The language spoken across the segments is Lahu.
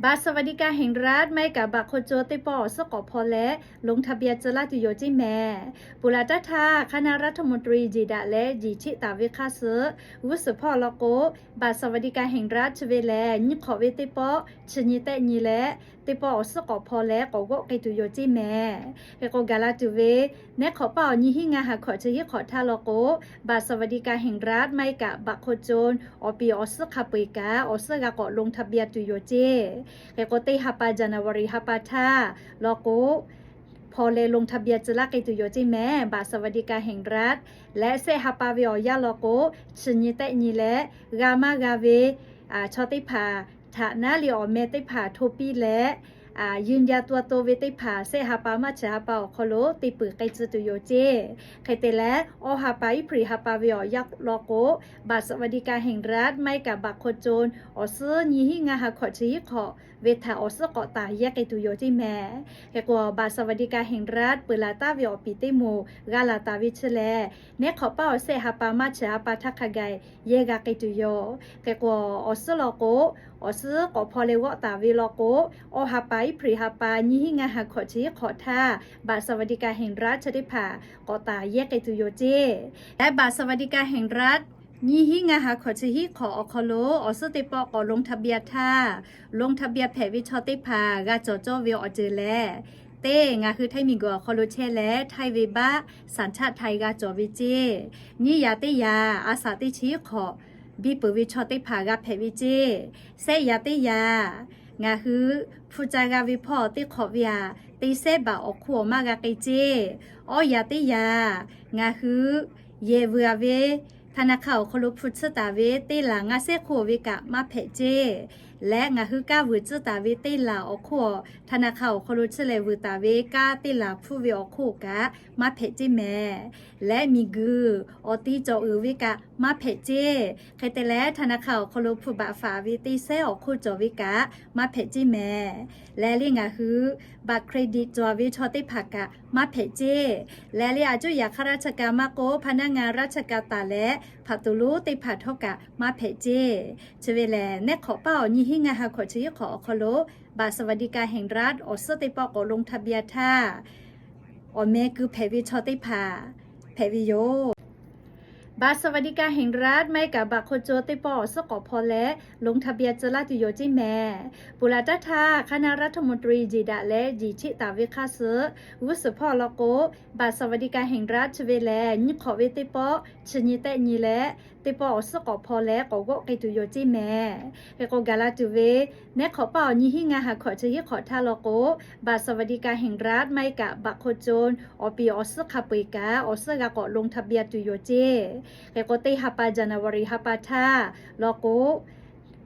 บัตรสวัสดิการแห่งรัฐ maˇ heˆ kaꞈ บัตรคนจน teˇ pawˆ awˬ suhˉ k'awꞈ hpaw leh ลงทะเบียน tcuh laˇ tuˬ yoˬ ceˇ mehˍ. Peuˬ laˬ taˉ htaˇ, hk'aˇ naˆ รัฐมนตรี jeˬ daꞈ leh jeˬ cheˆ taˍ ve hk'aˇ suh, g'uˇ suhˍ hpawˇ law k'o, บัตรสวัสดิการแห่งรัฐ chi ve lehˬ nyiˇ hk'awꞈ ve teˇ pawˆ chi nyi tehˆ nyi leh, teˇ pawˆ awˬ suhˉ k'awꞈ hpaw leh k'awꞈ g'awˆ k'ai tuˬ yoˬ ceˇ mehˍ. Hk'e k'o, gaˬ la tuˬ ve, neˉ hk'awꞈ paˇ awˬ nyi hiˉ ngaˇ ha hkawꞈ chi hiˉ hk'awꞈ htaˇ law k'o, บัตรสวัสดิการแห่งรัฐ maˇ heˆ kaꞈ บัตรคนจน awˬ piˍ awˬ suhˉ hk'a peu-eˬ kaꞈ awˬ suhˉ g'a k'awꞈ ลงทะเบียน tuˬ yoˬ ceˇ. Hk'e k'o, teˇ ha pa January ha pa htaˇ law k'o, hpaw leh ลงทะเบียน tcuh laˇ k'ai tuˬ yoˬ ceˇ mehˍ. บัตรสวัสดิการแห่งรัฐ leh sehˆ ha pa ve awˬ yanˇ law k'o, chi nyi tehˆ nyi leh, g'a maˇ g'a ve chaw teˇ hpaˍ htaꞈ naˉ le awˬ meh teˇ hpaˍ hto piˇ leh, ยืนยันตัวตน ve teˇ hpaˍ sehˆ ha pa maˇ chi ha pa awˬ hk'aw lo te peuˬ k'ai tcuh tuˬ yoˬ ceˇ. Hk'e te leh, awˇ ha pa April ha pa ve awˬ yanˇ law k'o, บัตรสวัสดิการแห่งรัฐ maˇ heˆ kaꞈ บัตรคนจน awˬ suhˉ nyi hiˉ ngaˇ ha hkawꞈ chi hiˉ hk'awꞈ ve htaꞈ awˬ suhˉ k'awꞈ taˍ yehˇ k'ai tuˬ yoˬ ceˇ mehˍ. Hk'e k'o, บัตรสวัสดิการแห่งรัฐ peuˬ laˬ taˉ ve awˬ piˍ teˇ moˍ g'a laˬ taˍ ve chi lehˬ, neˉ hk'awꞈ paˇ awˬ sehˆ ha pa maˇ chi ha pa htaˇ hk'a gaˬ yehˇ g'a k'ai tuˬ yoˬ. Hk'e k'o, awˬ suhˉ law k'o, awˬ suhˉ k'awꞈ hpaw leh g'awˆ taˍ ve law k'o, awˇ ha pa April ha pa nyi hiˉ ngaˇ ha hkawꞈ chi hiˉ hk'awꞈ htaˇ บัตรสวัสดิการแห่งรัฐ chi teˇ hpaˍ k'awꞈ taˍ yehˇ k'ai tuˬ yoˬ ceˇ. Leh บัตรสวัสดิการแห่งรัฐ nyi hiˉ ngaˇ ha hkawꞈ chi hiˉ hk'awꞈ awˬ hk'aw lo awˬ suhˉ teˇ pawˆ k'awꞈ ลงทะเบียน htaˇ, ลงทะเบียน hpehꞈ ve chaw teˇ hpaˍ g'a cawˬ cawˇ ve awˬ ceuˬ lehˬ, teˇ, ngaˬ hui htaiˇ miˬguiˬ awˬ hk'aw lo chehˇ leh htaiˇ ve baˆ สัญชาติไทย g'a cawˬ ve ceˇ. Nyiˇ yaꞈ teˇ yaꞈ a shaꞈ teˇ chi hk'awꞈ biˇ peuˬ ve chaw teˇ hpaˍ g'a hpehꞈ ve ceˇ. Sehˆ yaꞈ teˇ yaꞈ ngaˬ hui hpu ca g'a ve hpawˇ teˇ hk'awꞈ ve aꞈ, te sehˉ baꞈ awˬ hk'oˆ awˬ maˇ g'a k'ai ceˇ. Awˇ yaꞈ teˇ yaꞈ ngaˬ hui yehˬ vuiˬ a ve ธนาคาร awˬ hk'aw lo hpu tsuhˇ taˍ ve teˇ laˬ ngaˇ sehˉ hk'oˆ ve kaꞈ maˇ hpehꞈ ceˇ. Leh ngaˬ hui kaˇ vuiˬ tsuhˇ taˍ ve teˇ laˬ awˬ hk'oˆ, ธนาคาร awˬ hk'aw lo chi lehˬ vuiˬ taˍ ve kaˇ teˇ laˬ hpfuhˇ ve awˬ hk'oˆ kaꞈ maˇ hpehꞈ ceˇ mehˍ. Leh miˬguiˬ awˬ ti cawˬ uiˍ ve kaꞈ maˇ hpehꞈ ceˇ. Hk'e te leh, ธนาคาร awˬ hk'aw lo hpu baꞈ faˍ ve teˇ sehˉ awˬ hk'oˆ cawˬ ve kaꞈ maˇ hpehꞈ ceˇ mehˍ. Leh le ngaˬ hui บัตรเครดิต cawˬ ve chaw teˇ hpaˍ kaꞈ maˇ hpehꞈ ceˇ. Leh le a cuˇ yaꞈ hk'aˇ ราชการ maˇ k'oˆ, พนักงานราชการ taˍ leh hpaꞈ tuˬ lonˉ teˇ hpaˍ htawˇ kaꞈ maˇ hpehꞈ ceˇ. Chi ve lehˬ, neˉ hk'awꞈ paˇ awˬ nyi hiˉ ngaˇ ha hkawꞈ chi hiˉ hk'awꞈ awˬ hk'aw lo บัตรสวัสดิการแห่งรัฐ awˬ suhˉ teˇ pawˆ k'awꞈ ลงทะเบียน htaˇ, awˬ meh keu hpehꞈ ve chaw teˇ hpaˍ hpehꞈ ve yoˬ. บัตรสวัสดิการแห่งรัฐ maˇ heˆ kaꞈ บัตรคนจน teˇ pawˆ awˬ suhˉ k'awꞈ hpaw leh ลงทะเบียน tcuh laˇ tuˬ yoˬ ceˇ mehˍ. Peuˬ laˬ taˉ htaˇ, hk'aˇ naˆ รัฐมนตรี jeˬ daꞈ leh jeˬ cheˆ taˍ ve hk'aˇ suh, g'uˇ suhˍ hpawˇ law k'o, บัตรสวัสดิการแห่งรัฐ chi ve lehˬ nyiˇ hk'awꞈ ve teˇ pawˆ chi nyi tehˆ nyi leh, teˇ pawˆ awˬ suhˉ k'awꞈ hpaw leh k'awꞈ g'awˆ k'ai tuˬ yoˬ ceˇ mehˍ. Hk'e k'o, gaˬ la tuˬ ve, neˉ hk'awꞈ paˇ awˬ nyi hiˉ ngaˇ ha hkawꞈ chi hiˉ hk'awꞈ htaˇ law k'o, บัตรสวัสดิการแห่งรัฐ maˇ heˆ kaꞈ บัตรคนจน awˬ piˍ awˬ suhˉ hk'a peu-eˬ kaꞈ awˬ suhˉ g'a k'awꞈ ลงทะเบียน tuˬ yoˬ ceˇ. Hk'e k'o, teˇ ha pa January ha pa htaˇ law k'o,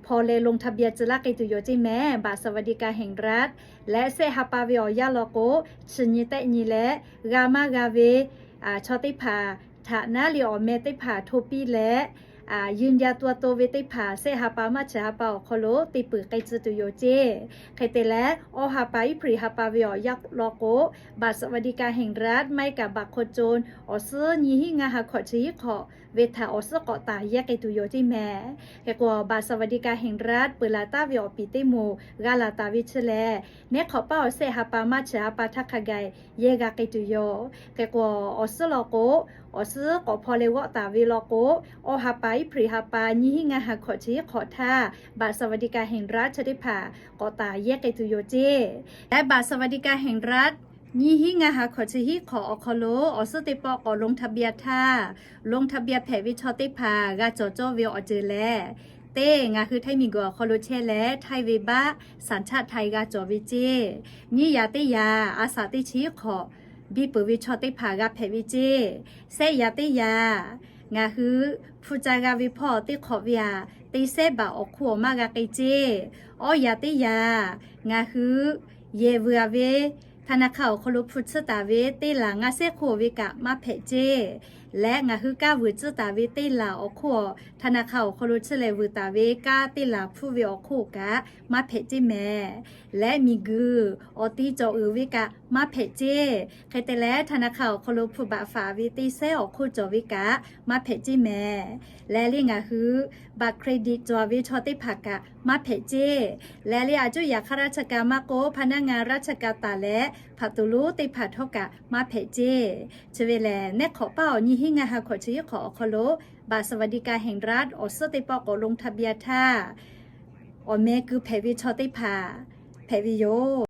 hpaw leh ลงทะเบียน tcuh laˇ k'ai tuˬ yoˬ ceˇ mehˍ. บัตรสวัสดิการแห่งรัฐ leh sehˆ ha pa ve awˬ yanˇ law k'o, chi nyi tehˆ nyi leh, g'a maˇ g'a ve chaw teˇ hpaˍ htaꞈ naˉ le awˬ meh teˇ hpaˍ hto piˇ leh, ยืนยันตัวตน ve teˇ hpaˍ sehˆ ha pa maˇ chi ha pa awˬ hk'aw lo te peuˬ k'ai tcuh tuˬ yoˬ ceˇ. Hk'e te leh, awˇ ha pa April ha pa ve awˬ yanˇ law k'o, บัตรสวัสดิการแห่งรัฐ maˇ heˆ kaꞈ บัตรคนจน awˬ suhˉ nyi hiˉ ngaˇ ha hkawꞈ chi hiˉ hk'awꞈ ve htaꞈ awˬ suhˉ k'awꞈ taˍ yehˇ k'ai tuˬ yoˬ ceˇ mehˍ. Hk'e k'o, บัตรสวัสดิการแห่งรัฐ peuˬ laˬ taˉ ve awˬ piˍ teˇ moˍ g'a laˬ taˍ ve chi lehˬ, neˉ hk'awꞈ paˇ awˬ sehˆ ha pa maˇ chi ha pa htaˇ hk'a gaˬ yehˇ g'a k'ai tuˬ yoˬ. Hk'e k'o, awˬ suhˉ law k'o, awˬ suhˉ k'awꞈ hpaw leh g'awˆ taˍ ve law k'o, awˇ ha pa April ha pa nyi hiˉ ngaˇ ha hkawꞈ chi hiˉ hk'awꞈ htaˇ บัตรสวัสดิการแห่งรัฐ chi teˇ hpaˍ k'awꞈ taˍ yehˇ k'ai tuˬ yoˬ ceˇ. Leh บัตรสวัสดิการแห่งรัฐ nyiˇ hiˉ ngaˇ ha hkawꞈ chi hiˉ hk'awꞈ awˬ hk'aw lo awˬ suhˉ teˇ pawˆ k'awꞈ ลงทะเบียน htaˇ, ลงทะเบียน hpehꞈ ve chaw teˇ hpaˍ g'a cawˬ cawˇ ve awˬ ceuˬ lehˬ, teˇ, ngaˬ hui htaiˇ miˬguiˬ awˬ hk'aw lo chehˇ leh htaiˇ ve baˆ สัญชาติไทย g'a cawˬ ve ceˇ. Nyiˇ yaꞈ teˇ yaꞈ a shaꞈ teˇ chi hiˉ hk'awꞈ biˇ peuˬ ve chaw teˇ hpaˍ g'a hpehꞈ ve ceˇ. Sehˆ yaꞈ teˇ yaꞈ ngaˬ hui hpu ca g'a ve hpawˇ teˇ hk'awꞈ ve aꞈ, te sehˉ baꞈ awˬ hk'oˆ awˬ maˇ g'a k'ai ceˇ. Awˇ yaꞈ teˇ yaꞈ ngaˬ hui yehˬ vuiˬ a ve ธนาคาร awˬ hk'aw lo hpu tsuhˇ taˍ ve teˇ laˬ ngaˇ sehˉ hk'oˆ ve kaꞈ maˇ hpehꞈ ceˇ. Leh ngaˬ hui kanˉ vuiˬ tcuhˉ taˍ ve teˇ laˬ awˬ hk'oˆ, ธนาคาร awˬ hk'aw lo chi lehˬ vuiˬ taˍ ve kanˉ teˇ laˬ hpuˇ ve awˬ hk'oˆ kaꞈ maˇ hpehꞈ ceˇ mehˍ. Leh miˬguiˬ awˬ ti cawˬ uiˍ ve kaꞈ maˇ hpehꞈ ceˇ. Hk'e te leh ธนาคาร awˬ hk'aw lo hpu baꞈ faˍ ve teˇ sehˉ awˬ hk'oˆ cawˬ ve kaꞈ maˇ hpehꞈ ceˇ mehˍ. Leh le ngaˬ hui บัตรเครดิต cawˬ ve chaw teˇ hpaˍ kaꞈ maˇ hpehꞈ ceˇ. Leh le a cuˇ yaꞈ hk'aˇ ราชการ maˇ k'oˆ พนักงานราชการ taˍ leh hpaꞈ tuˬ lonˉ teˇ hpaˍ htawˇ kaꞈ maˇ hpehꞈ ceˇ. Chi ve lehˬ, neˉ hk'awꞈ paˆ awˬ nyi hiˉ ngaˇ ha hkawꞈ chi hiˉ hk'awꞈ awˬ hk'aw lo บัตรสวัสดิการแห่งรัฐ awˬ suhˉ teˇ pawˆ k'awꞈ ลงทะเบียน htaˇ, awˬ meh keu hpehꞈ ve chaw teˇ hpaˍ hpehꞈ ve yoˬ.